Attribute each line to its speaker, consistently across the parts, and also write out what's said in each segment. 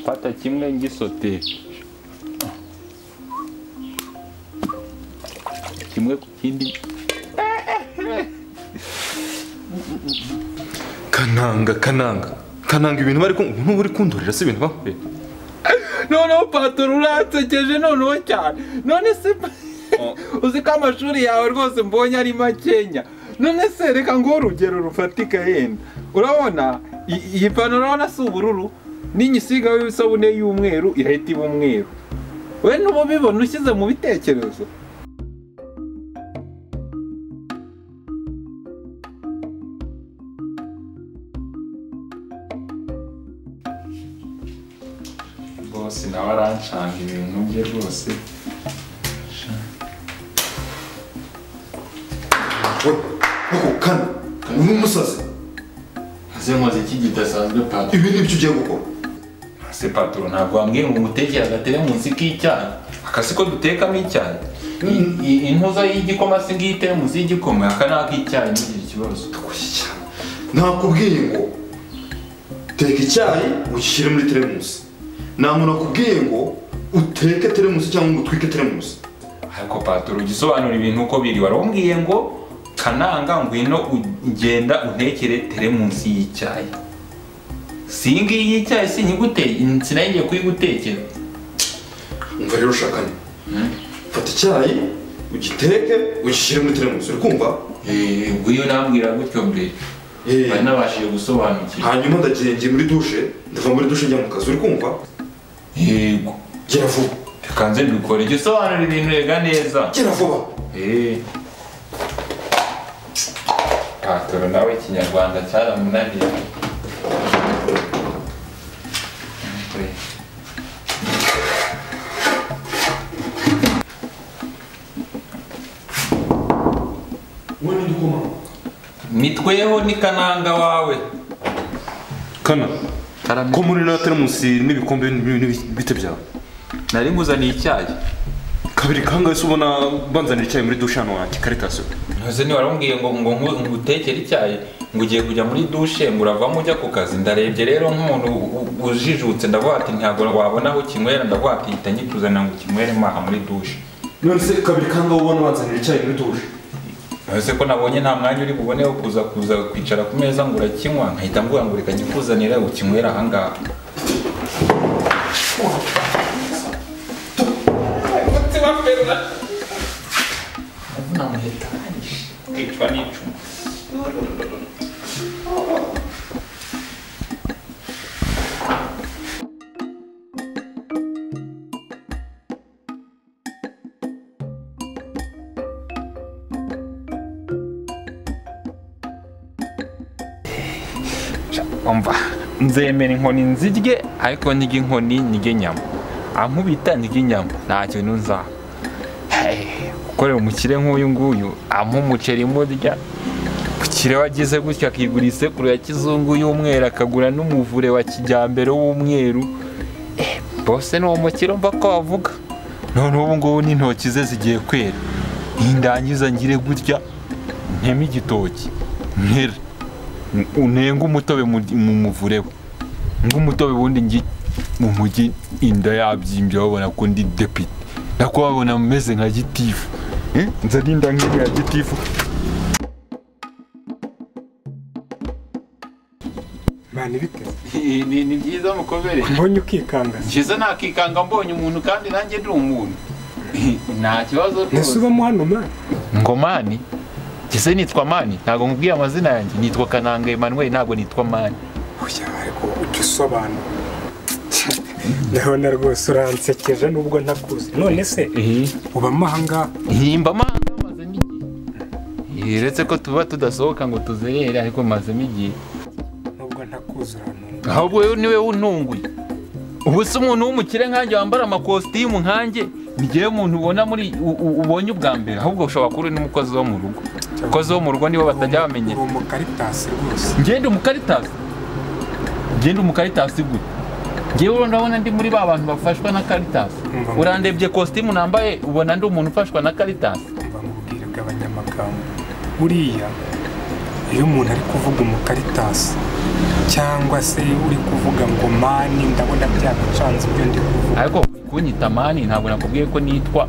Speaker 1: Fata kimwe ngisote. Kimwe ku kindi.
Speaker 2: Kananga kananga. Kananga ibintu bari kumva uri kundorera si ibintu bakwe.
Speaker 1: Noneho patoro uransekeje noneho cyane. None se uzi ko amashuri yawe rwose mbonye ari makenya. None se reka ngo urugero rufatika yenda. Urabona iyi pantaro urabona si ubururu n'inyisiga y'isabune y'umweru irahita iba umweru. We nubo bibona ushyize mu bitekerezo. Bose nawe arancanga ibintu bye rwose.
Speaker 2: We, kana, uri umusazi.
Speaker 1: Ese nkoze iki kidasanzwe patoro?
Speaker 2: Ibi nibyo ugiye gukora.
Speaker 1: Ese patoro ntabwo wambwiye ngo umutekere agateremusi k'icyayi. Akasi ko dutekamo icyayi. Intuza y'igikoma si ngiyi teremusi y'igikoma, aka ni ak'icyayi ntugire ikibazo.
Speaker 2: Nakubwiye ngo teka icyayi ugishyire muri teremusi. Nta muntu akubwiye ngo uteke teremusi cyangwa ngo utwike teremusi.
Speaker 1: Ariko patoro ugisobanura ibintu uko biri. Warambwiye ngo Kananga ngwino ugenda untekere teremusi y'icyayi. Si ngiyi y'icyayi sinyiguteye, sinangiye kuyigutekera.
Speaker 2: Umva rero ushakanye. Fata icyayi ugiteke ugishyire muri teremusi, uri kumva?
Speaker 1: Ubwo iyo nambwira gutyo mbere. Bari nabashije gusobanukirwa.
Speaker 2: Hanyuma ndagiye ngiye muri dushe, ndava muri dushe njya mu kazi, uri kumva?
Speaker 1: Yego.
Speaker 2: Gera vuba.
Speaker 1: Reka nze mbikore, jya usobanura ibintu rega neza.
Speaker 2: Gera vuba.
Speaker 1: Patoro nawe ikinyarwanda cyaramunaniye. Nitweho ni Kananga wawe.
Speaker 2: Kana. Ko muri na teremusi n'ibikombe bite byawe?
Speaker 1: Nari nguzaniye icyayi.
Speaker 2: Kabiri kangahe se ubona banzanira icyayi muri dushe hano wanjye Caritas?
Speaker 1: Ntuze ni warambwiye ngo ngutekere icyayi ngo ugiye kujya muri dushe ngo uravamo ujya ku kazi. Ndarebye rero nk'umuntu ujijutse ndavuga ati ntabwo wabona aho kinywera, ndavuga ati hita nyikuzanira ngo ukinywere maha muri dushe.
Speaker 2: None se kabiri kangahe ubona banzanira icyayi muri dushe?
Speaker 1: Ntuze ko nabonye nta mwanya uri bubone wo kuza kwicara ku meza ngo urakinywa, nkahita mvuga ngo reka nyikuzanire ukinywere aha ngaha. Umva nzemera inkoni nzirye ariko nirye inkoni nirye inyama, ankubita nirye inyama nta kintu nzaba. Gukorera umukire nk'uyu nguyu ampa umuceri murya, umukire wagize gutya akigura isekuru ya kizungu y'umweru akagura n'umuvure wa kijyambere w'umweru, bose ni uwo mukire mva ko wavuga. None ubu ngubu n'intoki ze zigiye kwera, nindangiza ngire gutya nteme igitoki mpera unenga umutobe mu muvure we, ng'umutobe wundi ngi mu mujyi inda yabyimbye babona ko ndi depite, nako babona meze nka gitifu, nza n'inda nk'iriya gitifu.
Speaker 3: Mani bite?
Speaker 1: Ni byiza mukomere.
Speaker 3: Mbonye ukikanga.
Speaker 1: Ngize nakikanga mbonye umuntu kandi nanjye ndi umuntu. Nta kibazo rwose.
Speaker 3: Nese ubamo hano mani?
Speaker 1: Ngo mani? Ese nitwa Mani? Ntabwo nkubwiye amazina yanjye. Nitwa Kananga Emmanuel, ntabwo nitwa Mani.
Speaker 3: Oya ariko ujya usobanura. Ndabona rwose uransekeje nubwo ntakuzi. None se ubamo aha ngaha?
Speaker 1: Mbamo aha ngaha mazemo igihe. Uretse ko tuba tudasohoka ngo tuzerere ariko mazemo igihe.
Speaker 3: Nubwo ntakuzi urantunguye.
Speaker 1: Ahubwo wewe niwe untunguye. Ubu se umuntu w'umukire nkanjye wambara amakositimu nkanjye nigiye umuntu ubona muri ubonye ubwa mbere, ahubwo ushobora kuba uri n'umukozi wo mu rugo. Umukozi wo mu rugo nibo batajya bamenye.
Speaker 3: Uri umukaritasi rwose.
Speaker 1: Ngende umukaritasi? Ngende umukaritasi gute? Ngewe ndabona ndi muri ba bantu bafashwa na Caritas. Urandebye kositimu nambaye ubona ndi umuntu ufashwa na Caritas.
Speaker 3: Mba mubwire bw'abanyamagambo. Buriya iyo umuntu ari kuvuga umukaritasi cyangwa se uri kuvuga ngo Mani ndabona byagucanze ibyo ndi kuvuga.
Speaker 1: Ariko kunyita mani ntabwo nakubwiye ko nitwa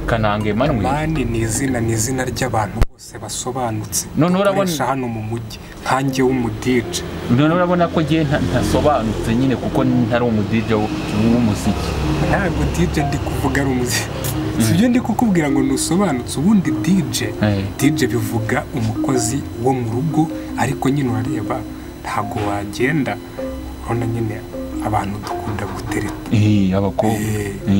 Speaker 1: Kananga Emmanuel.
Speaker 3: Mani ni izina ry'abantu bose basobanutse.
Speaker 1: None urabona
Speaker 3: hano mu mujyi nkanjye w'umudije.
Speaker 1: None urabona ko ngiye ntasobanutse nyine kuko ntari umudije w'umuziki.
Speaker 3: Ntabwo DJ ndi kuvuga ari umuziki. Sibyo ndi kukubwira ngo nusobanutse. Ubundi DJ bivuga umukozi wo mu rugo, ariko nyine urareba ntabwo wagenda urabona nyine abantu dukunda gutereta.
Speaker 1: Abakobwa.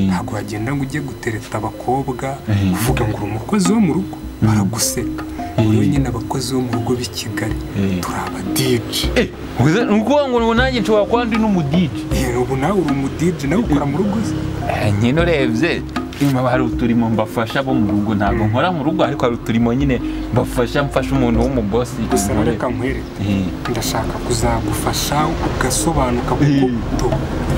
Speaker 3: Ntabwo wagenda ngo ujye gutereta abakobwa uvuga ngo uri umukozi wo mu rugo, baraguseka. Ubu nyine abakozi bo mu rugo b'i Kigali turi aba DJ.
Speaker 1: Nukuvuga ngo nanjye nshobora kuba ndi n'umu DJ.
Speaker 3: Ubu nawe uri umu DJ, nawe ukora mu rugo se?
Speaker 1: Nyine urebye hari uturimo mbafasha bo mu rugo, ntabwo nkora mu rugo ariko hari uturimo nyine mbafasha, mfasha umuntu w'umubosi.
Speaker 3: Gusa reka nkwereke, ndashaka kuzagufasha ugasobanuka kuko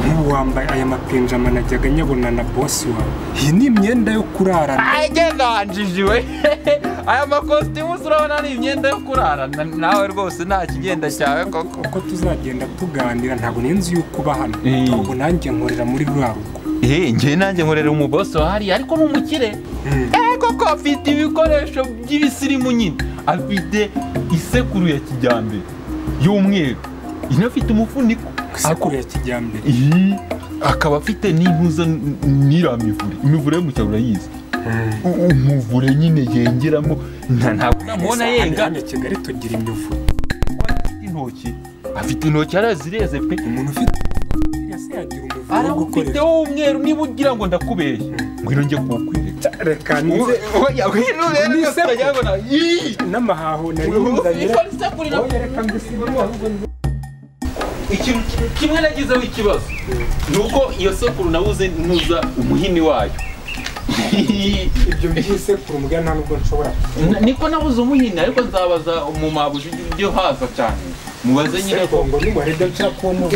Speaker 3: nk'ubu wambaye aya mapinjama najyaga nyabona na bosi wawe. Iyi ni imyenda yo kurarana.
Speaker 1: Nganjijiwe aya makositimu urabona ni imyenda yo kurarana nawe rwose nta kigenda cyawe koko.
Speaker 3: Uko tuzagenda tuganira ntabwo ninzi yuko uba hano, ubu nanjye nkorera muri ruriya rugo.
Speaker 1: Njye nanjye nkorera umubosi wahariya ariko ni umukire. Koko afite ibikoresho by'ibisirimu nyine, afite isekuru ya kijyambere y'umweru, inafite umufuniko.
Speaker 3: Isekuru ya kijyambere.
Speaker 1: Akaba afite n'impuzo n'iriya mivure, imivure yo mu cyaro urayizi. Umuvure nyine yengeramo, ntabwo namubona yenga.
Speaker 3: Hano Kigali tugira imivure.
Speaker 1: Intoki, afite intoki arazireze pe.
Speaker 3: Umuntu ufite
Speaker 1: arawufite w'umweru, niba ugira ngo ndakubeshye ngwino njye kuwukwereka.
Speaker 3: Reka nze n'amahaho nari nzanye.
Speaker 1: Ikintu kimwe nagizeho ikibazo nuko iyo sekuru nabuze ntuza umuhini wayo.
Speaker 3: Ibyo by'isekuru mbwa nta nubwo nshobora.
Speaker 1: Niko nabuze umuhini ariko nzabaza mu mabuji ibyo haza cyane. Mubaze nyine ko
Speaker 3: ngo n'umwarede nshaka uwo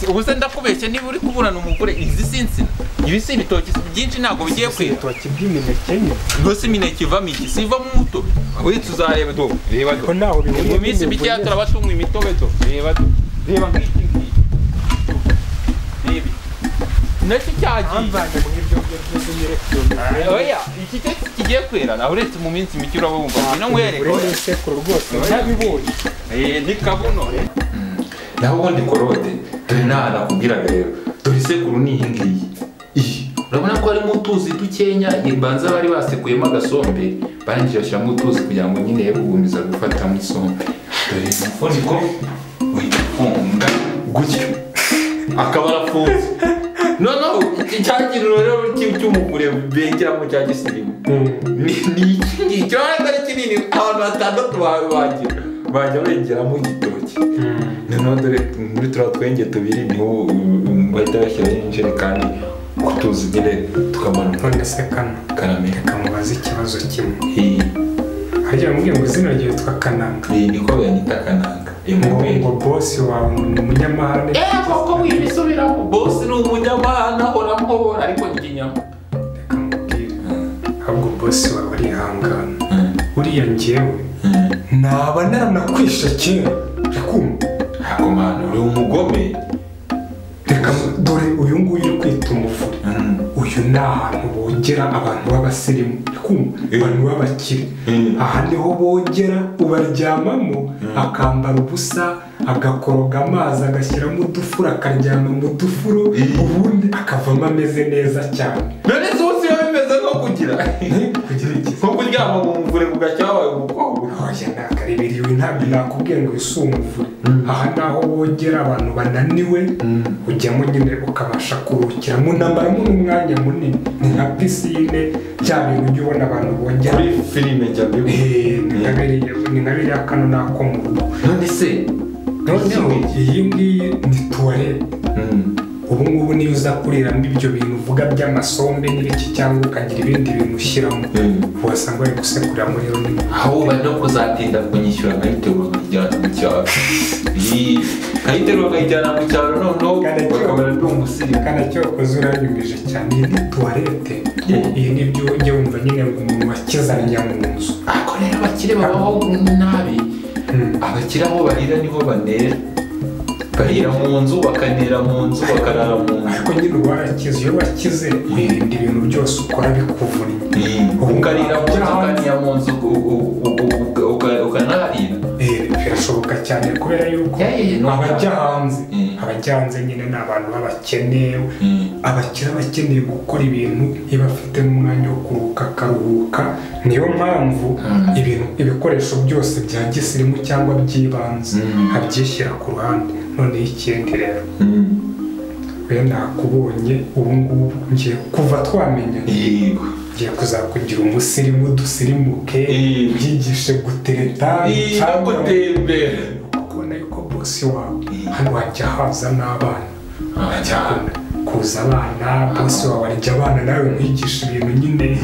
Speaker 1: ubu se ndakubeshye niba uri kuburana umugore. Izi sinsina ibi si ibitoki byinshi ntabwo bigiye kwera.
Speaker 3: Ibitoki by'imineke nyine.
Speaker 1: Rwose imineke ivamo iki? Si ivamo umutobe. Uretse uzareba do. Reba do.
Speaker 3: Naho bihuriye.
Speaker 1: Mu minsi mike turaba tunywa imitobe do. Reba do. Reba nk'iki ngiki. Reba. Nacyo cyagiye. Oya, iki cyo kigiye kwera. Naho uretse mu minsi mike uraba wumva. Ngwino nkwereke.
Speaker 3: Uri isekuru rwose ntabibonye.
Speaker 1: Ni kabuno. Naho ubundi korode dore nakubwiraga rero. Dore isekuru ni iyi ngiyi. Urabona ko harimo utuzi dukenya, imbanza bari basekuyemo agasombe, barangije bashyiramo utuzi kugira ngo nyine ye kugumiza gufatamo isombe. Dore umufuniko uyifunga gutyo akaba arafunze. Noneho icyagiriro rero cy'umugure bengeramo cya gisirimu ni iki ngiki, urabona ko ari kinini, abantu batandatu bagira bajya bengeramo igitoki. Noneho dore muri turiya twenge tubiri niho bahita bashyiraho injerekani utuzi nyine tukamanuka.
Speaker 3: None se Kano,
Speaker 1: Karame,
Speaker 3: reka mubaze ikibazo kimwe. Harya bamubwiye ngo izina ryawe yitwa Kananga.
Speaker 1: Niko bayanyita Kananga.
Speaker 3: Ngo bosi wawe ni umunyamahane.
Speaker 1: Koko wibisubiramo, bosi ni umunyamahane ahora ampobora ariko ndya inyama.
Speaker 3: Reka mubwire, ahubwo bosi wawe arihangana. Uriya njyewe naba naranakwishe kera. Urakumva?
Speaker 1: Ntabwo mwana uri umugome.
Speaker 3: Reka dore uyu nguyu uri kwita umuvure. Uyu ni ahantu bogera abantu b'abasirimu, abantu b'abakire. Aha niho bogera, ubaryamamo akambara ubusa, agakoroga amazi, agashyiramo udufuro, akaryama mu dufuro, ubundi akavamo ameze neza cyane.
Speaker 1: None se ubu siba bimeze nko kugira
Speaker 3: iki?
Speaker 1: Nko kuryama mu muvure bugacya wabaye umukobwa.
Speaker 3: Oya nakarebera iwe, ntabwo nakubwiye ngo uyu si umuvure. Aha ni aho bogera abantu bananiwe, ujyamo nyine ukabasha kuruhukiramo, unambaramo n'umwanya munini. Ni nka pisine, bya bintu ujya ubona abantu bogera
Speaker 1: kuri filime njya mbibona.
Speaker 3: Ni nka biriya kano nako mu rugo.
Speaker 1: None se
Speaker 3: noneho iyi ngiyi ni tuwarete. Ubu ngubu niyo uza kuriramo ibyo bintu uvuga by'amasombe n'ibiki cyangwa ukagira ibindi bintu ushyiramo, wasanga bari gusekuriramo rero ni
Speaker 1: aho bari no kuzatinda kunyishyura nkayitegura nkayijyana mu cyaro. Nkayiterura nkayijyana mu cyaro noneho bakabona ndi umusirimu.
Speaker 3: Kanacyokoze uranyumije cyane. Iyi ni tuwarete. Iyi ni byo ujya wumva nyine ngo umuntu wakizanya mu nzu.
Speaker 1: Ariko rero abakire babaho nabi. Abakire aho barira niho banera. Barira mu nzu, bakanira mu nzu, bakarara mu nzu.
Speaker 3: Ariko nyine warakize, iyo wakize wirinda ibintu byose ukora bikuvunnye.
Speaker 1: Ukarira mu nzu, ukanira mu nzu, ukanaharira.
Speaker 3: Birashoboka cyane kubera yuko abajya hanze, abajya hanze nyine ni abantu b'abakene, abakire bakeneye gukora ibintu iyo bafite n'umwanya wo kuruhuka akaruhuka. Niyo mpamvu ibintu ibikoresho byose bya gisirimu cyangwa by'ibanze abyishyira ku ruhande. Noneho ikindi rero we nakubonye ubu ngubu ngiye kuva twamenya ngiye kuzakugira umusirimu, dusirimuke, byigishe gutereta
Speaker 1: no gutembera.
Speaker 3: Kubona yuko bosi wawe hano hajya haza n'abana, hajya kuza abana, bosi wawe arya abana, nawe mwigisha ibintu nyine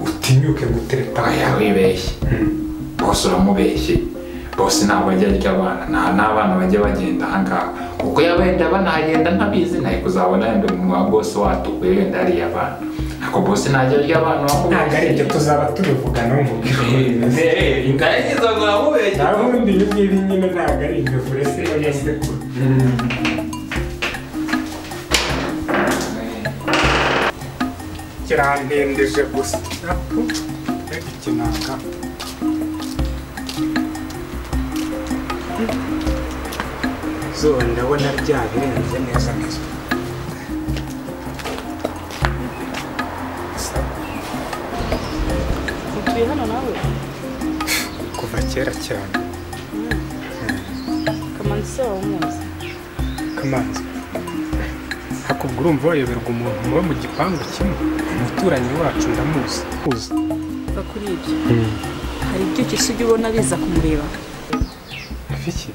Speaker 3: utinyuke gutereta.
Speaker 1: Oya wibeshye, bosi uramubeshye. Bosi ntabwo ajya arya abana, nta n'abana bajya bagenda aha ngaha, kuko yabenda banagenda ntabizi, nawe kuzabona yenda umunwa wa bosi watukuye wenda ariye abana. Ariko bosi ntajya arya abana.
Speaker 3: Ntabwo ari ibyo tuzaba tubivuganaho mu
Speaker 1: by'ukuri. Ndayigize ngo uramubeshye.
Speaker 3: Naho ubundi ibi ngibi nyine ntabwo ari imivure se y'asekuru. Kirandendeje gusa. Reka ikinanga. Zuba ndabona ryabirenze neza neza.
Speaker 4: Utuye hano nawe?
Speaker 3: Kuva kera cyane.
Speaker 4: Kamanzi se wawe umuzi?
Speaker 3: Kamanzi? Hakubwo urumva wayoberwa umuntu muba mu gipangu kimwe? Umuturanyi wacu ndamuzi. Uzi?
Speaker 4: Va kuri ibyo. Hari ibyuki se ujya ubona biza kumureba?
Speaker 3: Iki?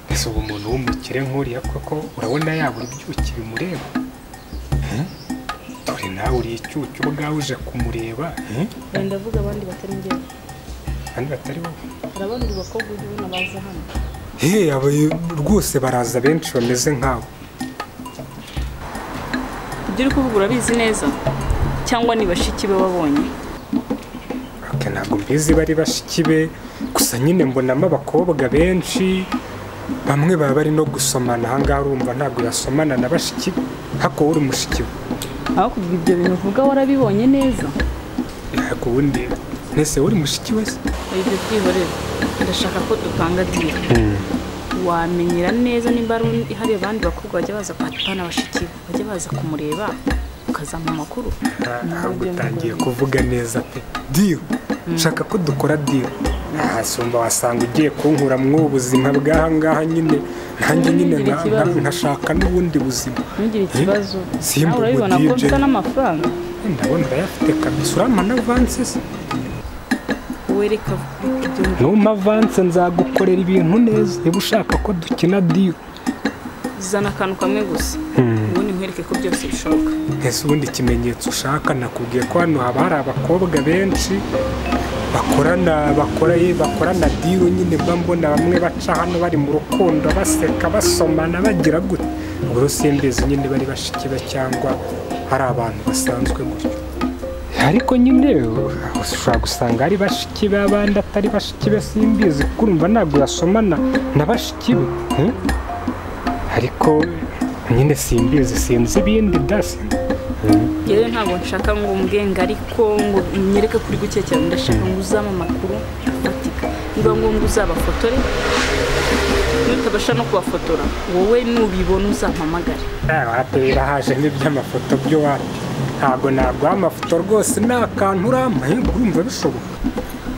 Speaker 3: Ese ubu umuntu w'umukire nk'uriya koko urabona yabura ibyuki bimureba? Dore nawe uri icyuki ubwawe uje kumureba.
Speaker 4: Ndavuga abandi batari njyewe.
Speaker 3: Abandi batari wowe?
Speaker 4: Hari abandi bakobwa ujya ubona baza hano.
Speaker 3: Aba rwose baraza benshi bameze nkawe.
Speaker 4: Ibyo uri kuvuga urabizi neza cyangwa ni bashiki be wabonye?
Speaker 3: Ntabwo mbizi bari bashiki be, gusa nyine mbonamo abakobwa benshi, bamwe baba bari no gusomana aha ngaha, urumva ntabwo yasomana na bashiki be, ariko wowe uri mushiki we.
Speaker 4: Aho kuvuga ibyo bintu uvuga warabibonye neza?
Speaker 3: Ariko ubundi nese uri mushiki we se?
Speaker 4: Ibyo byihorere, ndashaka ko dupanga deal. Wamenyera neza nimba hari abandi bakobwa bajya baza kwatana bashiki be, bajya baza kumureba ukazampa amakuru.
Speaker 3: Ntabwo utangiye kuvuga neza pe. Deal. Nshaka ko dukora deal. Sumba wasanga ugiye kunkura mu buzima bw'aha ngaha nyine, nanjye nyine nkashaka n'ubundi buzima.
Speaker 4: Ntugire ikibazo. Nawe urabibona ko mfite n'amafaranga.
Speaker 3: Ndabona urayafite kabisa, urampa na avance se?
Speaker 4: Wereka ibyo.
Speaker 3: Numpa avance nzagukorera ibintu neza, niba ushaka ko dukina deal.
Speaker 4: Zana akantu kamwe gusa, ubundi nkwereke ko byose bishoboka.
Speaker 3: Ese ubundi ikimenyetso ushaka, nakubwiye ko hano haba hari abakobwa benshi bakorana deal nyine, mba mbona bamwe baca hano bari mu rukundo baseka basomana bagira gute. Ubwo simbizi nyine bari bashiki be cyangwa hari abantu basanzwe gutyo. Ariko nyine ushobora gusanga ari bashiki be abandi atari bashiki be, simbizi kuko urumva ntabwo yasomana na bashiki be. Ariko nyine simbizi, sinzi ibindi dasi.
Speaker 4: Yewe ntabwo nshaka ngo umbwenge, ariko ngo unyereke kuri gukekera, ndashaka ngo uzame amakuru afatika. Niba ngombwa uzabafotore, nutabasha no kubafotora wowe nubibona uzampamagare.
Speaker 3: Wapi haje n'iby'amafoto byo wapi? Ntabwo naguha amafoto rwose, ni akantu urampa, urumva bishoboka.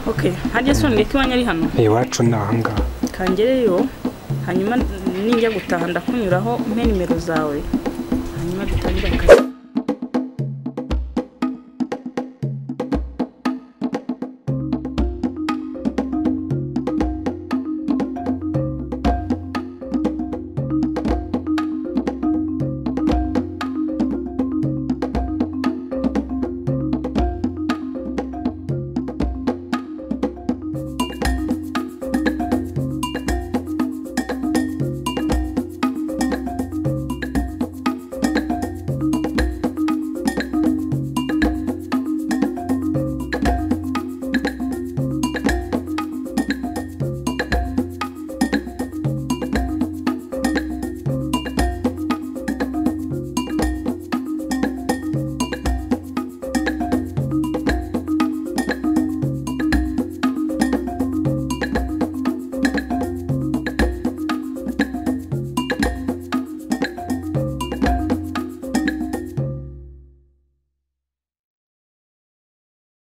Speaker 4: Okay, harya so ndeke iwanyu ari hano?
Speaker 3: Iwacu ni aha ngaha.
Speaker 4: Kangereyo, hanyuma ninjya gutaha ndakunyuraho umpe nimero zawe, hanyuma dutangire akazi.